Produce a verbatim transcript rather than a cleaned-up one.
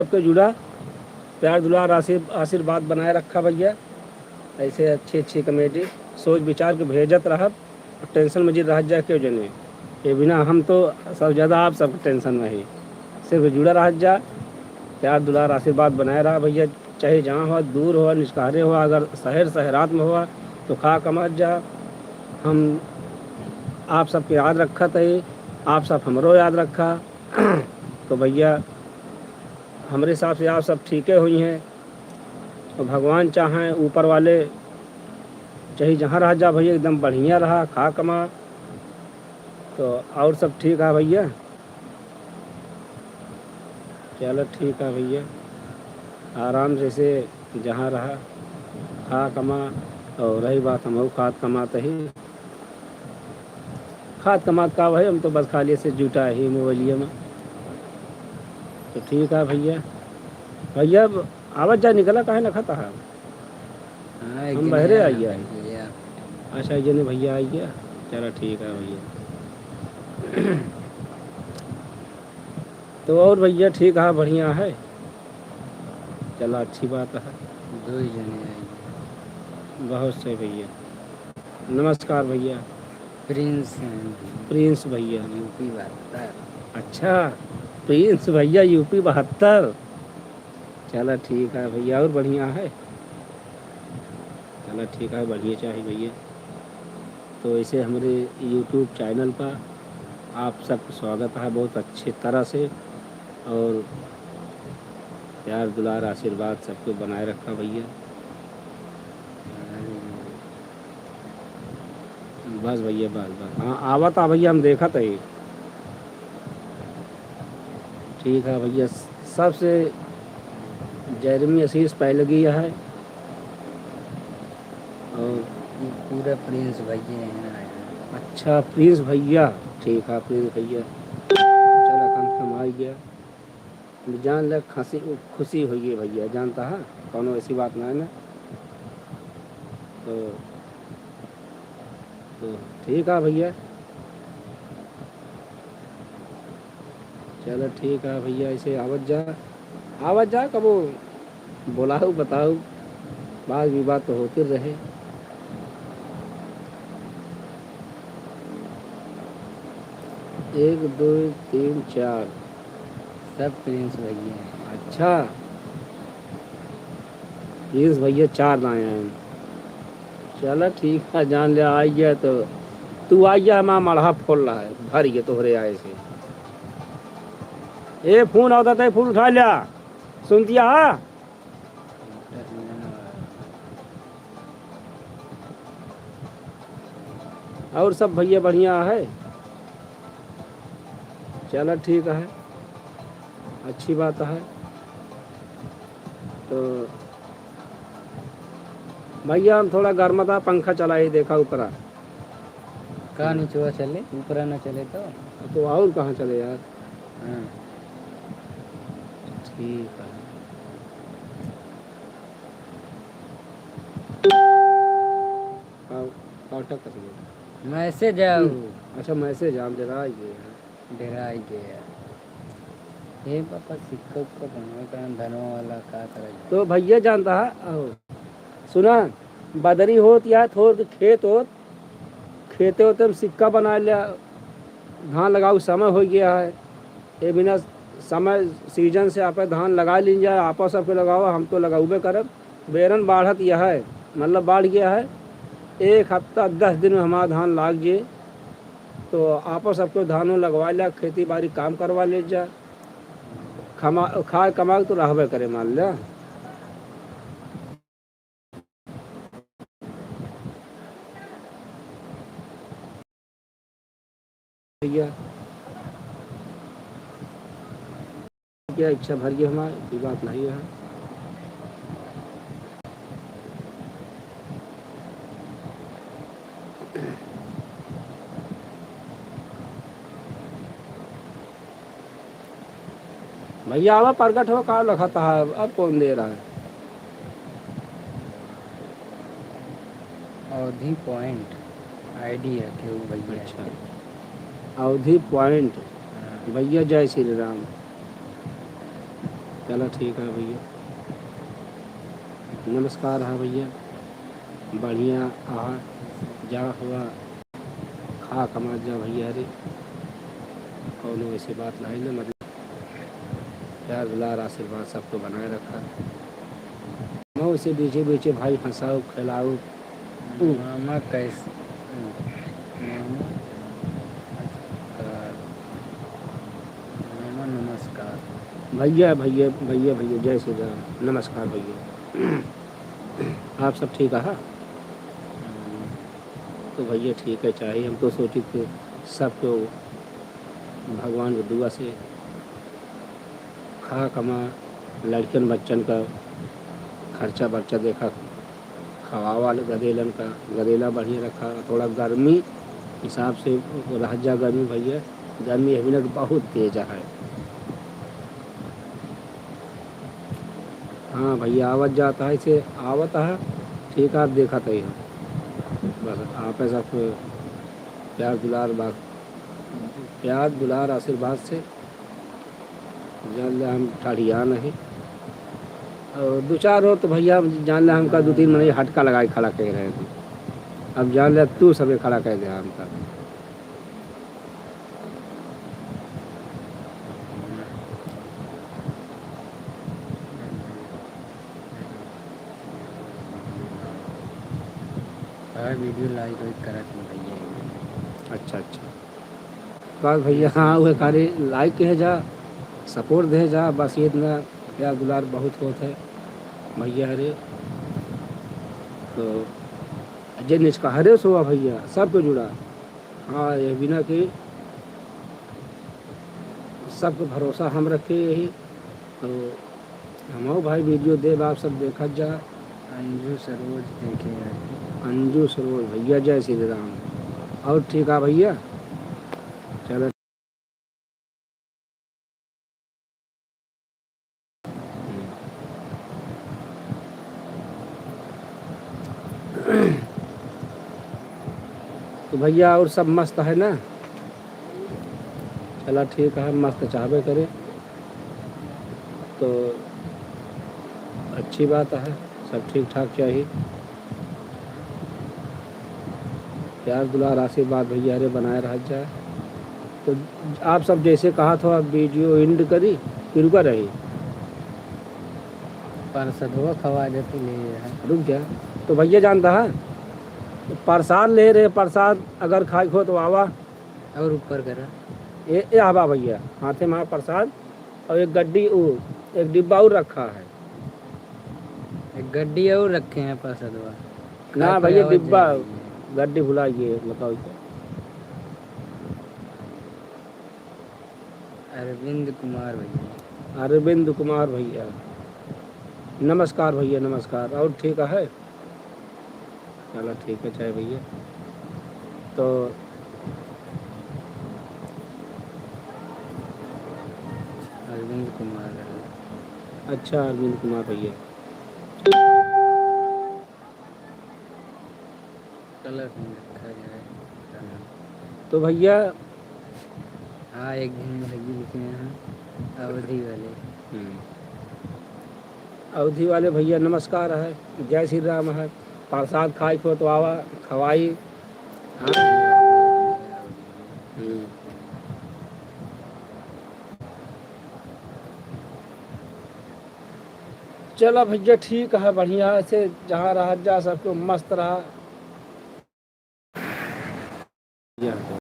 सबके जुड़ा प्यार, दुलार, आशीर-, आशीर्वाद बनाए रखा भइया। ऐसे अच्छी अच्छी comedy सोच विचार के भेजत रहब। Tension में जिन रहत जाए क्यों जने। ये बिना हम तो सब ज्यादा आप सबके tension में ही। सिर्फ जुड़ा रहत जा, प्यार, दुलार, आशीर्वाद बनाए रहा भइया। चाहे जहाँ हो, दूर हो, निष्कारे हो, अगर शहर, शहरात में हो, तो खा कमात जा। हम आप सबके याद रखत है, आप सब हमरो याद रखा। तो भइया, हमरे हिसाब से आप सब ठीके हुई हैं। तो भगवान चाहें, ऊपर वाले चाहे जहाँ रह जा भइया, एकदम बढ़िया रहा, खा कमा, तो और सब ठीक है भइया। चलो ठीक है भइया, आराम से, से जहाँ रहा, खा कमा। और रही बात, हम खात कमात ही, खात कमात का भाई, हम तो बस खाली से जुटा ही मोबाइलिया में। तो ठीक है भइया, भइया अब आवत जा निकला काहे ना खाता है? हाँ, एक हम जने बहरे आया आइया है। भइया। अच्छा, एक जने भइया आइया। चला ठीक है भइया। तो और भइया ठीक है, बढ़िया है। चला अच्छी बात है। दो ही जने आइए। बहुत सही भइया। नमस्कार भइया। प्रिंस हैं। प्रिंस भइया। यूपी बहत्तर। अच्छा, प्रिंस भइया यूपी बहत्तर। चला ठीक है भइया, और बढ़िया है। चला ठीक है, बढ़िया चाहिए भइया। तो ऐसे हमरे YouTube channel पर आप सबको स्वागत है बहुत अच्छे तरह से, और प्यार, दुलार, आशीर्वाद सबको बनाए रखा भइया। बस भइया, बस, बस। हाँ, आवत आ भइया, हम देखत है। ठीक है भइया, सबसे जैरमी आशीष पहले गया है। और ये पूरा प्रिंस भइया हैं आए हैं। अच्छा, प्रिंस भइया, ठीक है, प्रिंस भइया। चला, कम से कम आ गया। जान ले, खुशी, खुशी होइए भइया, जानता है, कौनो ऐसी बात ना है ना। तो, तो ठीक है भइया, चलो ठीक है भइया, ऐसे आवत जा, आवत जा, कबो बोलाऊ, बताऊ, बात विवाद तो होते रहे। एक, दो, तीन, चार। सब प्रिंस भइया हैं। अच्छा, प्रिंस भइया चार लाए हैं। चला ठीक है, जान ले, आई गया तो तू आई गया, हमारा मड़हा फोड़ रहा है, भर गया तोहरे आए से। ए, फोन आवत है, फोन उठा लिया, सुनतिया हा? और सब भइया बढ़िया है? चला ठीक है, अच्छी बात है। तो भइया हम थोड़ा गर्म था, पंखा चलाई देखा ऊपरा। का निचवा चले, ऊपरा ना चले तो? तो और कहाँ चले यार? हाँ। ठीक है। का-, काटा कर दिया। Message आओ। हम्म, अच्छा, message, हम डेराइ गए हैं। डेराइ गए हैं। हे पापा, सिक्का उक्का बनवा का, धनवा वाला का करे? तो भइया जानता है, आहो। सुना, बदरी होत या थोर के खेत होत, खेते होते हम सिक्का बना लिया, धान लगाऊ समय हो गया है। ए बिना समय season से आपे धान लगा लीन जाए, आपो सबके लगावा, हम तो लगाउबे करब। बेरन बाढ़त यह है, मतलब बाढ़ गया है, एक हफ्ता दस दिन में हमारा धान लाग जे, तो आपो सबके धानो लगवा लिया, खेती बाड़ी काम करवा ले जा, खमा-, खाए कमाए तो रहबे करे, मान लिया। भइया, क्या इच्छा भर गई हमारी, कोई बात नहीं है। भइया, आवा प्रगट हो, का लखत है, अब कौन दे रहा है? अवधी Point ID है, केहू भइया। अच्छा, अवधी Point। हाँ। भइया, जय श्री राम। चला ठीक है भइया, नमस्कार है भइया, बढ़िया आहा, जा हुआ खा कमा जा भइया रे, कौनो ऐसी बात नहीं ना, मतलब प्यार दुलार आशीर्वाद सबको बनाए रखा। मैं उसे बीचे बीचे भाई हंसाओ खिलाओ। मामा कैसे? मामा नमस्कार। मामा नमस्कार। भइया, भइया, भइया, भइया, जय श्री राम। नमस्कार भइया। आप सब ठीक है? तो भइया ठीक है, चाहिए। हम तो सोचित कि सबको भगवान के दुआ से खा कमा, लड़कन बच्चन का खर्चा बर्चा देखा, खवावा ले गदेलन का, गदेला बढ़िया रखा, थोड़ा गर्मी हिसाब से रह जा गर्मी भइया, गर्मी अभी ना बहुत तेज है। हाँ भइया, आवत जात है, से आवत है, ठीक है, आप देखत है, बस आप ऐसा कोई प्यार दुलार बा, प्यार दुलार आशीर्वाद से जान ले हम ठाढ़िया नहीं। और दो चार और तो भइया जान ले हमका दो तीन मनई हटका लगाए खड़ा कर रहे थे। अब जान ले तू सबे खड़ा कर दे हमका। हाँ, video like वाइक करत नहीं भइया। अच्छा, अच्छा। बस भइया, हाँ, वह खाली like किहे जा, support दे जा, बस ये इतना प्यार दुलार बहुत होत है भइया रे। तो जे निचका हरे सोवा भइया, सबको जुड़ा। हाँ, ये बिना कि सबको भरोसा हम रखे यही। तो हमहू भाई video देब, आप सब देखत जा। अंजू सरोज देखे हैं। अंजू सरोज भइया, जय श्री राम। और ठीक है भइया, चलो। तो भइया और सब मस्त है ना? चला ठीक है, मस्त चाहबे करे तो अच्छी बात है, सब ठीक ठाक चाहिए। प्यार दुलार आशीर्वाद भइया रे बनाए रह जाए। तो आप सब जैसे कहा था, अब video end करी कि रुका रही? परसदवा खवा देती ले रहा। रुक जा। तो भइया जानता है, प्रसाद ले रहे, प्रसाद अगर खाए हो तो आवा। और ऊपर करा। ए, ए आवा भइया, हाथे में प्रसाद और एक गड्डी, वो, एक डिब्बा और रखा है। एक गड्डी और रखे हैं प्रसादवा। ना खाए भइया, तो आवा डिब्बा, जाए। गड्डी भुला गए, बताओ तो। अरविंद कुमार भइया। अरविंद कुमार भइया, नमस्कार भइया, नमस्कार। और ठीक है? चला ठीक है, चाहे भइया। तो अरविंद कुमार। अच्छा, अरविंद कुमार भइया। कलर नहीं रखा गया है। तो भइया, हाँ, एक दिन में लगी लिखे हैं अवधी वाले। हम्म। अवधी वाले भइया नमस्कार है, जय श्री राम है, प्रसाद खाए को तो आवा, खवाई। हाँ। हम्म। चला भइया, ठीक है, बढ़िया से जहाँ रहा जा, सबको मस्त रहा।